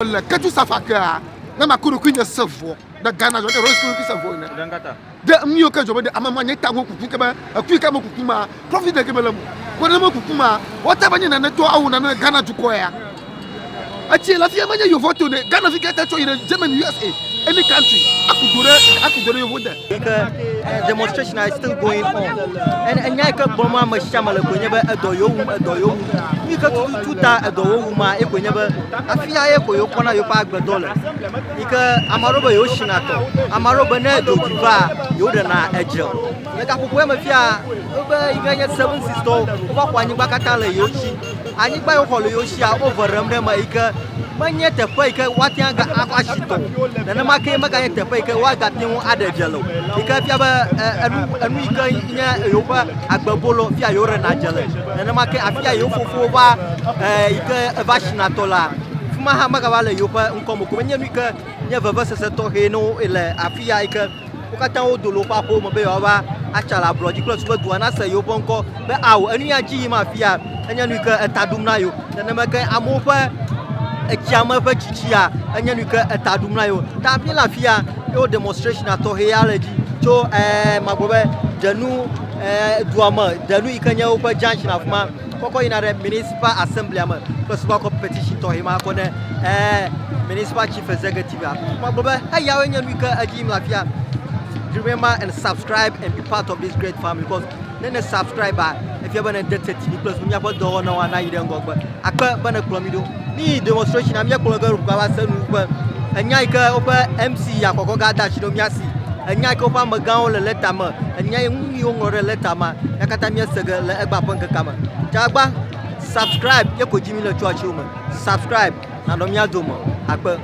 Le ketu safa kea, ne maku ɖokuinye se vɔ ɖe Ghana dzɔ ɖe ɖokuinye ɖokui se vɔ ene. Ɖe nu yiwo ke dzɔ be ɖe ame ma nye ta ŋu kuku ke be eku yi ke me kuku ma profit ɖe ke mele mo. Kpɔ ne me kuku ma woate be nye nane to awu nane Ghana dukɔ ya. Etsi le fia menye yevo to ne Ghana fi ke te tsɔ yi ɖe Germany USA any country aku do ɖe aku do ɖe yevo de. Yi ke demonstration is still going on. And enya yi ke gblɔm ame sia ame le koe nye be edɔ yewo wum, edɔ yewo wum. Nu yi ke tututu ta edɔ wo wum ma ekoe nye be afia ye ko yewo kpɔna yewoƒe agbedɔ le. Yi ke ame aɖewo be yewo sina tɔ, ame aɖewo be ne dzo dzi va yewo ɖena edze. Le gaƒoƒo ya me fia wobe yi ke nye seven six tɔwo wova xɔ anyigba katã le yewo si. Anyigba yi woxɔ le yewo sia wove ɖem ɖe eme yi ke menye teƒe yi ke woate ŋu aga asi tɔ o. Nenema kee meganye teƒe yi ke woagate ŋu aɖe dze le o. Yi ke fia be enu enu yi ke nye yewoƒe agbebolo fia yewo ɖena dze le. Nenema ke afi ya yewo fofowo va yi ke eva sina tɔ lea, fi ma hã megava le yewoƒe ŋkɔ me o. Ko menye nu yi ke nye vevesese tɔxɛ ne wo le afi ya yi ke Wo katã wodo le woƒe aƒewo me be yewoava atsa le ablɔ dzi kple susu be dua nase yewoƒe ŋkɔ be ao enu ya dzi yim afia enye nu yi ke eta ɖum na yewo. Nenema ke amewo ƒe etsia me ƒe tsitsia enye nu yi ke eta ɖum na yewo. Ta míele afia ye wo demonstration tɔxɛ ya le dzi tso ɛɛ magblɔ be dzenu ɛɛ dua me dzenu yi ke nye woƒe junction afi ma. kɔkɔ yina ɖe municipal assembly me kple super cup petition tɔxɛ ma kɔ ne eh, municipal chief executive a magblɔ be eyawoe nye nu yi ke edzi yim le afia remember and subscribe and be part of this great family because ne ne subscribe a efia be ne de te tv kple míaƒe dɔwɔnawo ana yi ɖe ŋgɔgbe akpe be ne kplɔ mi ɖo mi yi demonstration a míekplɔ ge ɖo va se nu ƒe enya yi ke woƒe mc akɔkɔ ga de asi ɖo mía si enya yi ke woƒe amegãwo le lɛta me enya yi nu yi woŋlɔ ɖe lɛta ma mía katã míese ge le egbea ƒe ŋkekea me. Tsagba, subscribe ye ko dzi mi le tso asiwò me. Subscribe nànɔ mía dome. Akpe.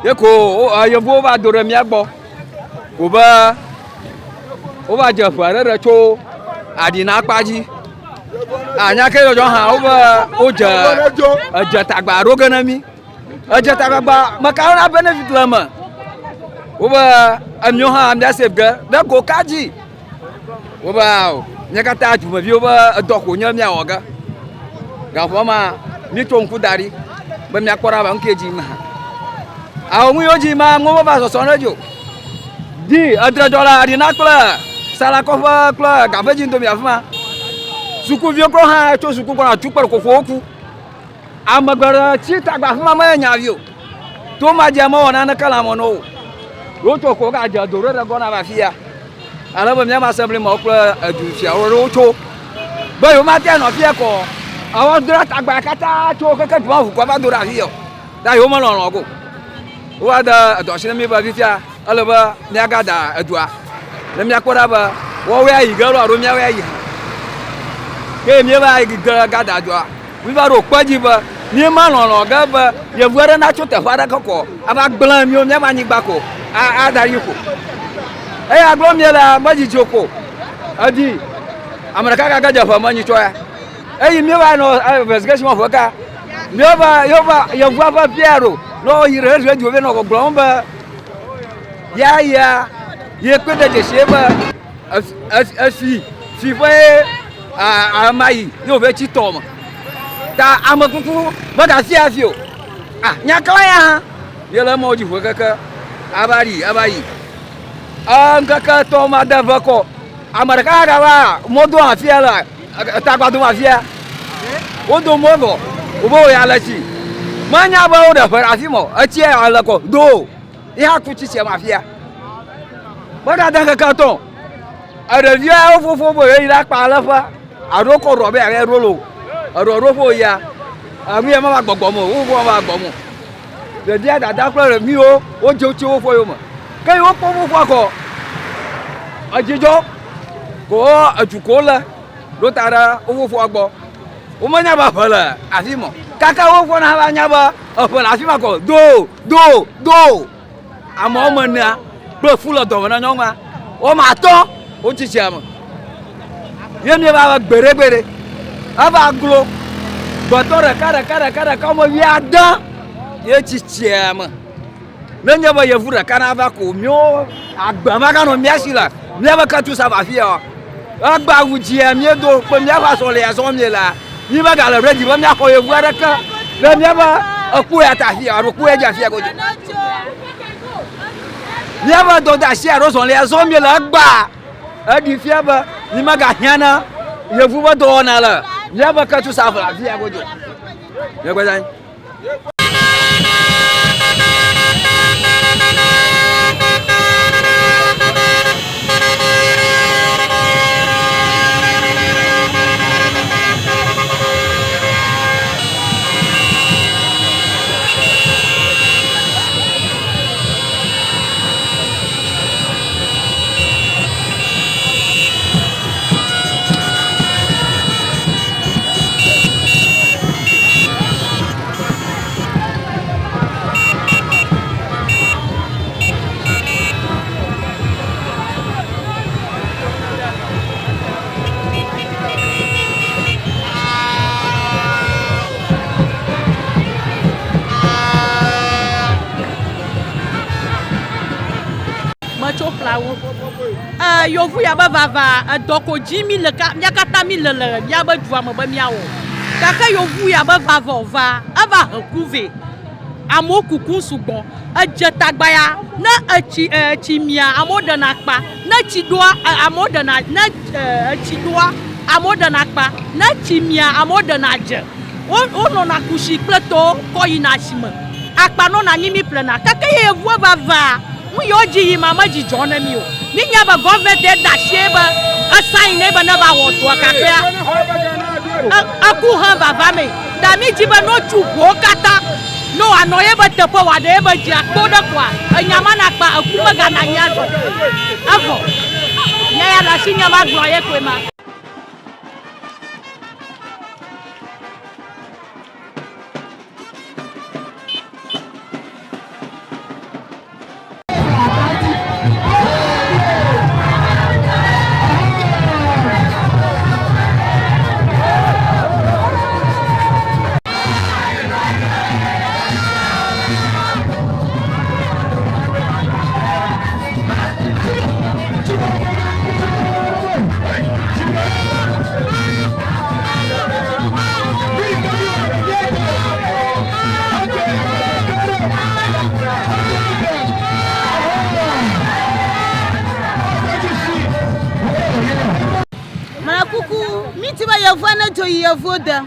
Ye ko yevuwo va do ɖe mía gbɔ ko be wova dze ʋe aɖe ɖe tso aɖina kpa dzi. Anya ke dzɔdzɔ hã wobe wodze edze tagba ɖo ge ne mí. Edze tagbagba meka na benefit le eme. Wobe emiwo hã mía save ge ɖe go ka dzi. Wobe ao mía katã dumeviwo be edɔ ko nye míawɔ ge. Gaƒoƒo ma míetso ŋku da ɖi be míakpɔ ɖa be nu ke dzi yim hã. Ao nu yiwo dzi yim nuwo meva sɔsɔ ɖe edzi o. Di edredzɔ le aɖina kple salakɔƒe kple gaƒedzi ŋdomi afi ma. Sukuviwo kura hã tso suku gbɔna tu kpe ɖe xoxo woku. Ame geɖe tsi tagba afi ma menye nya vi o. To ma dzia mewɔ naneke le ame na wo o. Wotso ko wogadze do ɖe ɖe gɔna va afia. Ale be míaƒe assembly mewo kple edu fiawo ɖewo tso be yewomate anɔ afia kɔ awɔ do ɖe tagba katã tso keke dua ŋu kɔ va do ɖe afia o. Ta yewomelɔlɔ̃ go. Wova de edɔ asi na mí be fifia ele be míagada edua ne míakpɔ ɖa be woawoe ayi ge loo alo míawoe ayi hã. Ke míeva yi ge gada dua, míva ɖo kpe edzi be. Míema lɔlɔ̃ ge be yevu aɖe natso teƒe aɖe kɔkɔ ava gblẽ míwo míaƒe anyigba ko ada ɖi ko. Eya gblɔm míelea, medzidzi o ko edi ame ɖeka gage dze ʋe me nyitsɔ ya. Eyi míeva nɔ investigation wɔm ƒe ka, míeva yeva yevua ƒe fia ɖo nɔ yi ɖe radio vɛ nɔ gbɔgblɔm be ya ya ye kpe de dzesi be esi si ƒe ama yi ye wòve tsi tɔ me. Ta ame kuku megasi hafi o. Ah, nya ka ya hã ye le emɔ dzi ƒe keke ava ɖi ava yi. Ŋkeke etɔ̃ ma de ve kɔ. Ame ɖeka gava mɔ do afia le tagbadome afia. Wodo mɔ vɔ wobe woya le tsi. Menya be woɖe ʋe ɖe afi ma o. Etsia le kɔ do. Ye hã ku tsi tsia me afia. Megade ŋkeke etɔ̃. Eɖeviawo fofo be yeyi ɖe akpa le ƒe alo kɔ ɖɔ be yeaɖo ɖo lo. Eɖɔ ɖo ƒe ya. Enu ya meva gbɔgbɔm o. Wo fofo meva gbɔm o. Ɖevia dada kple ɖeviwo wodze tsi woƒe yome. Ke yi wokpɔ fofoa kɔ edzidzɔ ko edu ko le ɖo ta ɖe wo fofoa gbɔ. Womenya be ʋe le afi ma o. Kaka woƒe na va nya be eʋe le afi ma kɔ do do do. Ame woame enea kple fu le dɔme na nyɔnua. Woame atɔ̃ wotsi tsia me. Ye míeva be gbeɖegbeɖe. Eva glo gbetɔ ɖeka ɖeka ɖeka ɖeka woame wuiade ye tsi tsia me. Nenye be yevu ɖeka nava ko míwo agbe maganɔ mía si le míaƒe ketu sa va fia o. Egbe awu dzia míedo kple míaƒe azɔlia zɔm míelea, mí megale ready be míaxɔ yevu aɖeke ɖe míaƒe eku ya ta fia alo ku ya dzi afia godzi. Míaƒe dɔdeasi alo zɔlia zɔm míele egbea eɖi fia be mí megahiã na yevu ƒe dɔwɔna le míaƒe ketu sa va afia godzi. Míegbe dza. Metso ƒlawo. E, yovu ya be vava edɔ ko dzi mi le ka mía katã mi le le míabe dua me be míawɔ. Gake yovu ya be vava wòva, eva he ku vɛ. Amewo kukum sugbɔ. Edze tagba ya ne etsi etsi mia amewo ɖena akpa. Ne tsi ɖoa amewo ɖena ne etsi ɖoa amewo ɖena akpa. Ne tsi mia amewo ɖena dze. Wo wonɔna kusi kple tɔwo kɔ yina asime. Akpa nɔna anyi mi ƒlena. Gake ye yevua va vaa nu yiwo dzi yim ma medzi dzɔ ne mi o. Mi nya be gɔvɛnte da asi be esain nɛ be ne va wɔ dɔa gakea eku hã vava me. Ta mi dzi be no tsu ʋuwo katã ne wòanɔ yebe teƒe wòaɖe yebe dzi akpo ɖe koa enya ma nakpa eku megana anyi azɔ o. Evɔ. Nya ya le asinye magblɔ ye koe ma. Mele kuku, mi ti be yevua ne dzo yi yevuwo de.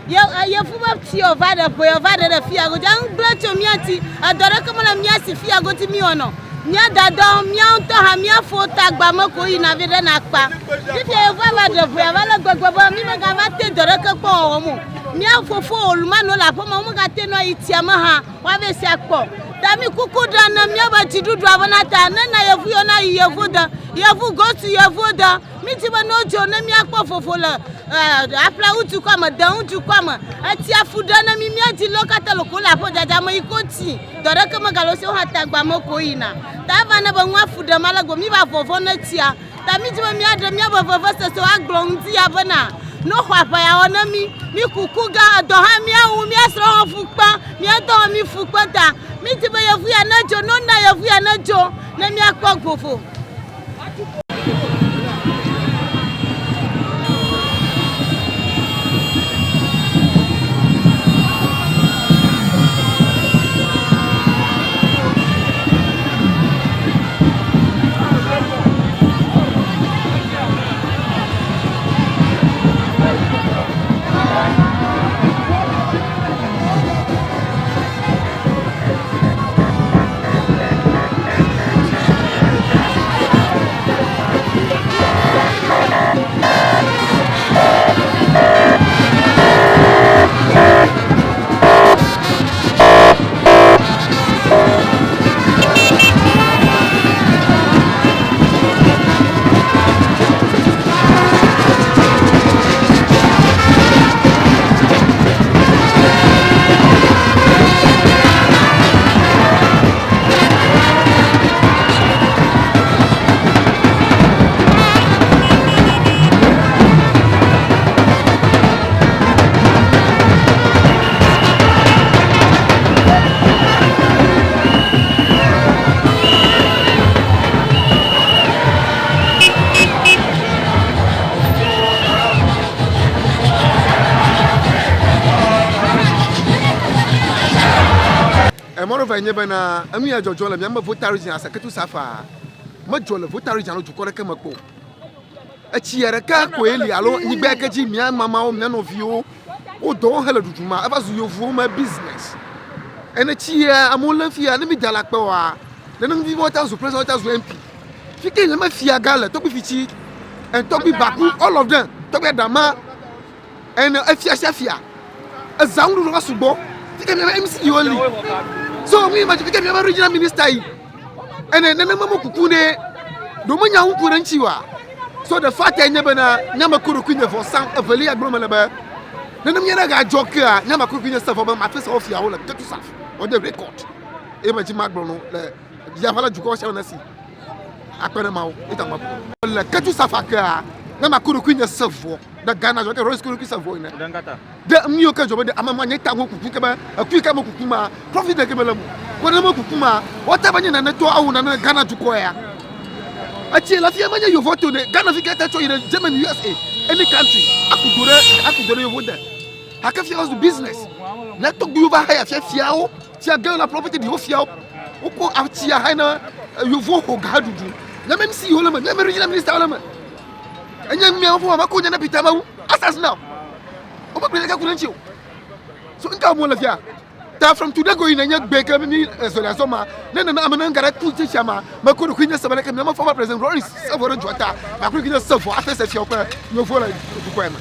Ye yevu be tsi wòva ɖe ƒe wòva ɖe ɖe fia godzi. Eŋugblẽ tso mía ŋuti. Edɔ ɖeke mele mía si fia godzi mí wɔnɔ. Mía dadawo, mía ŋutɔ hã mía fowo tagba me ko woyina vɛ ɖena akpa. Fifia yevua va ɖe ʋea va le gbegbe be mí megava te dɔ ɖeke kpɔ wɔwɔm o. Mía fofo Olumano le aƒeme womegate ŋu ayi tsia me hã woave sia kpɔ. Ta mi kuku ɖem ne míabe dziɖuɖua bena ta ne na yevu yiwo nayi yevu de, yevu go to yevu de. Mi di be ne wodzo ne míakpɔ vovo le aƒlawu dukɔa me, deŋu dukɔa me. Etsia fu ɖe ne mi mía dzilawo katã le ko le aƒe dzadza me yi ko tsi. Dɔ ɖeke megale wo si o hã tagba me ko yina. Ta eva ne be nua fu ɖem ale gbegbe mi va vɔvɔ̃ ne tsia. Ta mídi be míaɖe míaƒe vevesesewo agblɔ ŋdi ya bena, Ne woxɔ aʋa ya wɔ ne mí, mí kuku gã, edɔ hã míawu, mía srɔ̃ hã fu kpe, mía ŋutɔ hã mí fu kpe ta. Mídi be yevu ya nedzo, ne wona yevu ya nedzo ne míakpɔ vovo. Emɔ ɖe va nye bena enu ya dzɔdzɔ le miame Volta region Asaketu Safa medzɔ le Volta region alo dukɔ ɖeke me kpɔ o. Etsia ɖeka koe li alo nyigba yi ke dzi mía mamawo, mía nɔviwo wo dɔ wɔm hele ɖuɖum ma eva zu yevuwo me business. Ene tsi ya amewo lé fia ne mi da le akpe oa nenem vi woate zu president woate zu MP. Fi ke nye me fia ga le tɔgbi fitsi and tɔgbi baku all of them tɔgbi adama ene efia sia fia eza ŋuɖuɖu va sugbɔ fi ke miabe MC yiwo li so mi ma fi ke miabe regional minister yi ene nenem me kuku ne ɖo menya ŋu ku ɖe ŋuti wa so the fact nye bena nyame ku ɖokui nye vɔ sam evelia gblɔ mele be nenem nye ɖe gadzɔ kea nyame ku ɖokui nye se vɔ be mafe se fiawo le ketusaf on the record eye me dzi magblɔ no le yaʋa le dukɔ sia ne si akpe ɖe mawo ita ma le ketusafa kea nyame ku ɖokui nye se vɔ ɖe Ghana dzɔ ke Rose ku ɖokui se vɔ ene ɖe nu yiwo ke dzɔ be ɖe ame ma nye ta ŋu kuku ke be eku yi ke me kuku ma profit ɖe ke mele mo ko ne me kuku ma wote be nye nane to awu nane Ghana dukɔ ya etsi le fia menye yovo to ne Ghana fi ke te tsɔ yi ɖe Germany USA any country aku do ɖe aku do ɖe yovo de hake fia zu business ne tɔgbuiwo va heya fia fiawo fia ge la property ɖi wo fiawo wokɔ atsia he ne yovo xɔ ga ɖuɖu ne MC yiwo le me ne regional minister wo le me enye miawo fo ma ko nye ne Peter Mawu as now womegblẽ ɖeke ku ɖe ŋuti o so ŋka wɔm wole fia ta from today going nenye gbe ke mi ezɔlia zɔ ma ne nene ame ne ŋga ɖe ku tsitsia ma meko ɖokui nye se be ɖeke miame former president Lawrence Sevo ɖe dua ta makɔ ɖokui nye Sevo afe se fiawo ƒe nyovo le dukɔa me.